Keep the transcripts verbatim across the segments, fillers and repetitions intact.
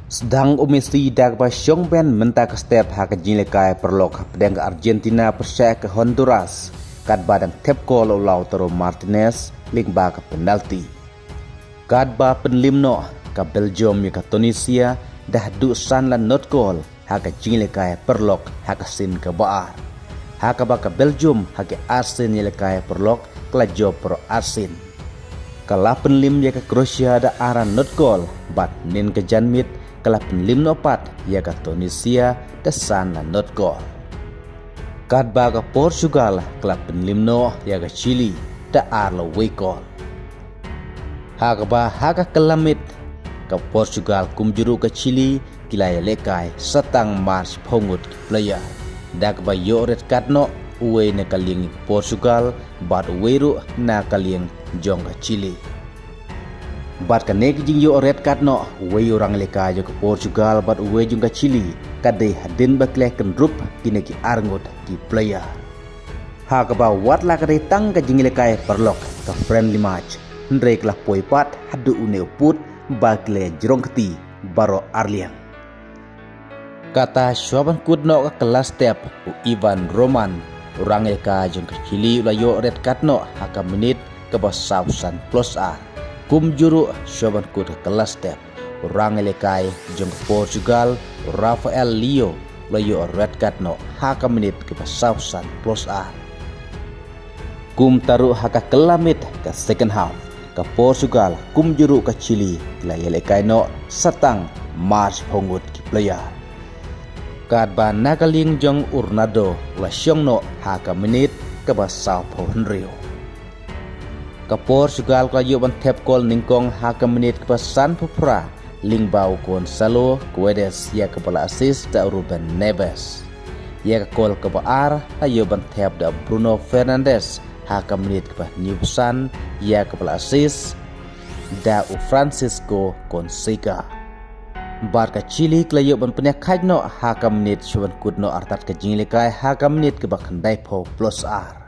Sdang u Messi da kaba shong bench mynta ka step ha ka jingïalehkai paralok hapdeng ka Argentina pyrshah ka Honduras, katba dang thep kol u Lautaro Martinez lyngba ka penalti. Katba pynliem noh ka Belgium ïa ka Tunisia da haduh san la not kol ha ka jingïalehkai paralok ha ka sien kaba ar. Ha kaba ka Belgium ha ki ar sien ïalehkai paralok ka la jop baroh ar sien. Ka la pynliem ïa ka Croatia da ar la not kol bad hynnin ka janmiet ka la pynliem noh pat ïa ka Tunisia da san la not kol. Katba ka Portugal ka la pynliem noh ïa ka Chile da ar la wei kol. Ha kaba ha ka kylla miet ka Portugal kumjuh ruh ka Chile ki la ïalehkai sa tang mar shiphew ngut ki player. Da kaba ïoh red card noh uwei na ka liang ka Portugal bad uwei ruh na ka liang jong ka Chile. Bad kane ka jingïoh red card noh uwei u rangïalehkai jong ka Portugal bad uwei jong ka Chile ka dei hadien ba ki la kynrup kine ki ar ngut ki player. Ha kaba wat la ka dei tang ka jingïalehkai paralok ka friendly match, hynrei ka la poi pat haduh une u pud ba ki la jrong kti baroh ar liang. Kata shuwa ban kut noh ka kylla step u Ivan Roman u rangïalehkai jong ka Chile u la ïoh red card noh ha ka minit kaba saw san plus ar. Kumjuh ruh shuwa ban kut ka kylla step u rangïalehkai jong ka Portugal u Rafael Leao u la ïoh red card noh ha ka minit kaba saw san plus ar. Kumta ruh ha ka kylla miet ka second half ka Portugal kumjuh ruh ka Chile ki la ïalehkai noh sa tang mar shiphew ngut ki player. Katba na ka liang jong u Ronaldo u la shong noh ha ka minit kaba saw phew hynriew. Ka Portugal ka la ïoh ban thep kol nyngkong ha ka minit kaba san phew phra lyngba u Gonçalo Guedes ïa kaba la assist da u Ruben Neves. Ïa ka kol kaba ar la ïoh ban thep da u Bruno Fernandes ha ka minit kaba hynñiew phew san, ïa kaba la assist da u Francisco Conceição. Bad ka Chile ka la ïoh ban pynïakhaid noh ha ka minit shuwa ban kut noh artat ka jingïalehkai ha ka minit kaba khyndai phew plus ar.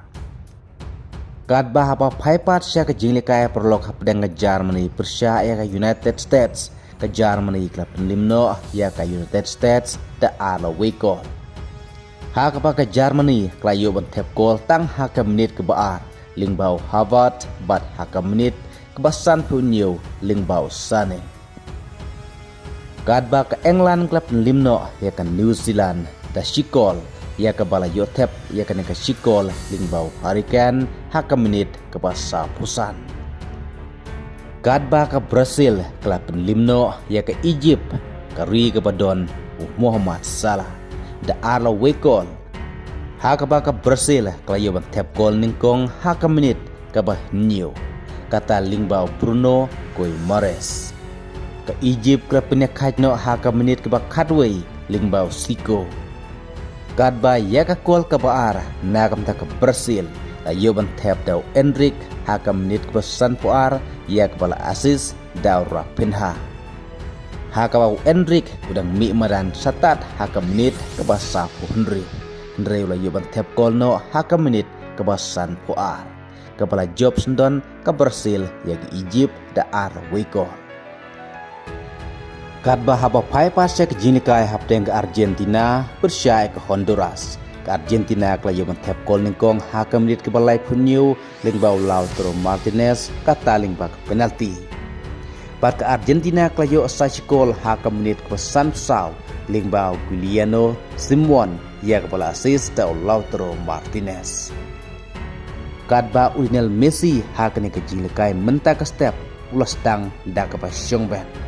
Katba haba phai pat sha ka jingïalehkai paralok hapdeng ka Germany pyrshah ïa ka United States, ka Germany ka la pynliem noh ïa ka United States da ar la wei kol. Ha kaba ka Germany ka la ïoh ban thep kol tang ha ka minit kaba ar lyngba u Havertz bad ha ka minit kaba san phew hynñiew lyngba u Sane. Katba ka England ka la pynliem noh ïa ka New Zealand da shi kol, ïa kaba la ïoh thep ïa kane ka shi kol lyngba u Harry Kane ha ka minit kaba saw phew san. Katba ka Brazil ka la pynliem noh ïa ka Egypt, ka ri kaba don u Mohamed Salah, da ar la wei kol. Ha kaba ka Brazil ka la ïoh ban thep kol nyngkong ha ka minit kaba hynñiew, kata lyngba u Bruno Guimaraes. Ka Egypt ka la pynïakhaid noh ha ka minit kaba khatwei lyngba u Zico. Katba ïa ka kol kaba ar na ka bynta ka Brazil la ïoh ban thep da u Endrick ha ka minit kaba san phew ar, ïa kaba la assist da u Raphinha. Ha kaba u Endrick u dang mih madan sa tad ha ka minit kaba saw phew hynriew, hynrei u la ïoh ban thep kol noh ha ka minit kaba san phew ar, kaba la jop syndon ka Brazil ïa ka Egypt da ar la wei kol. Katba haba phai pat sha ka jingïalehkai hapdeng ka Argentina pyrshah ïa ka Honduras, ka Argentina ka la ïoh ban thep kol nyngkong ha ka minit kaba lai phew hynñiew lyngba u Lautaro Martinez, kata lyngba ka penalti. Bad ka Argentina ka la ïoh sa shi kol ha ka minit kaba san phew saw lyngba u Giuliano Simeone, ïa kaba la assist da u Lautaro Martinez. Katba u Lionel Messi ha kane ka jingïalehkai mynta ka step u la sdang da kaba shong bench.